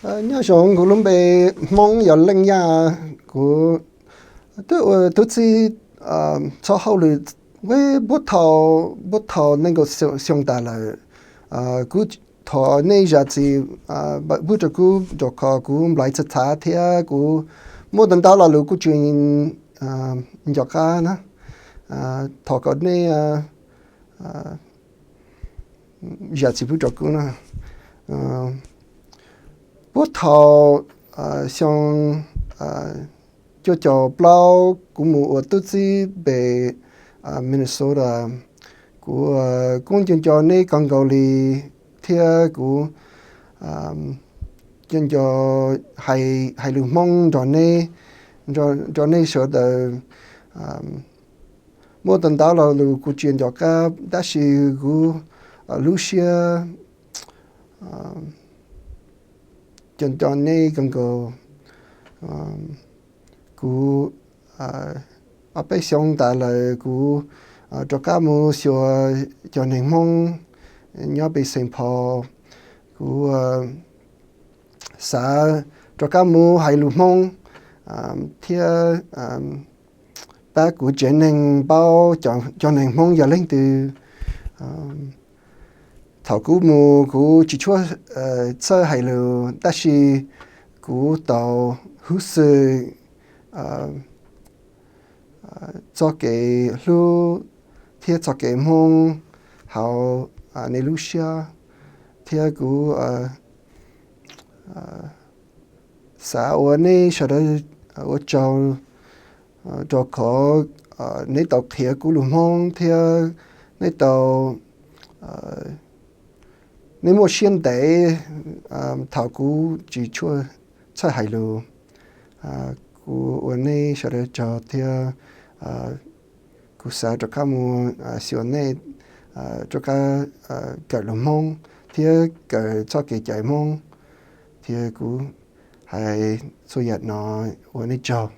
Nyob zoo, kuv lub npe Hmoob yog Leej Yaj. Kuv twb ua tub txib txhua hauj lwm puag thaum, puag thaum nees nkaum xyoo tas lawm. Kuv thov nej zam txim pub rau kuv, rau qhov kuv nplai txhav txhav thiab kuv muaj tau ntau lo lus kuj tsis nco qab na. Thov kom nej zam txim pub rau kuv na. Puag thaum xyoo cuaj caum plaub kuv mus ua tub txib pem Minnesota. Kuv kuj nco nco nej kawg nkaus li, thiab kuv nco nco hais, hais lus Hmoob nrog nej, nrog nej sawv daws. Muaj tau ntau lo lus kuv tsis nco qab, tab sis kuv lub siab nco nco nej kawg nkaus. Kuv ob peb xyoo tas lawm kuv rov qab mus xyuas cov neeg Hmoob nyob pem Saint Paul. Kuv xav rov qab mus hais lus Hmoob thiab pab kuv tsev neeg paub cov neeg Hmoob yog leej twg. Thaum kuv mus kuv tsis tshua txawj hais lus, tab sis kuv tau huv xwm txoj kev hlub thiab txoj kev Hmoob hauv nej lub siab, thiab kuv xav ua nej sawv daws ua tsaug, rau qhov nej tau qhia kuv lus Hmoob thiab nej tau, nej muaj siab ntev thaum kuv tsis tshua txawj hais lus. Kuv ua nej sawv daws tsaug thiab kuv xav rov qab mus xyuas nej, rov qab kawm lus Hmoob thiab kawm txoj kev cai Hmoob, thiab kuv hais txhua yam no ua nej tsaug.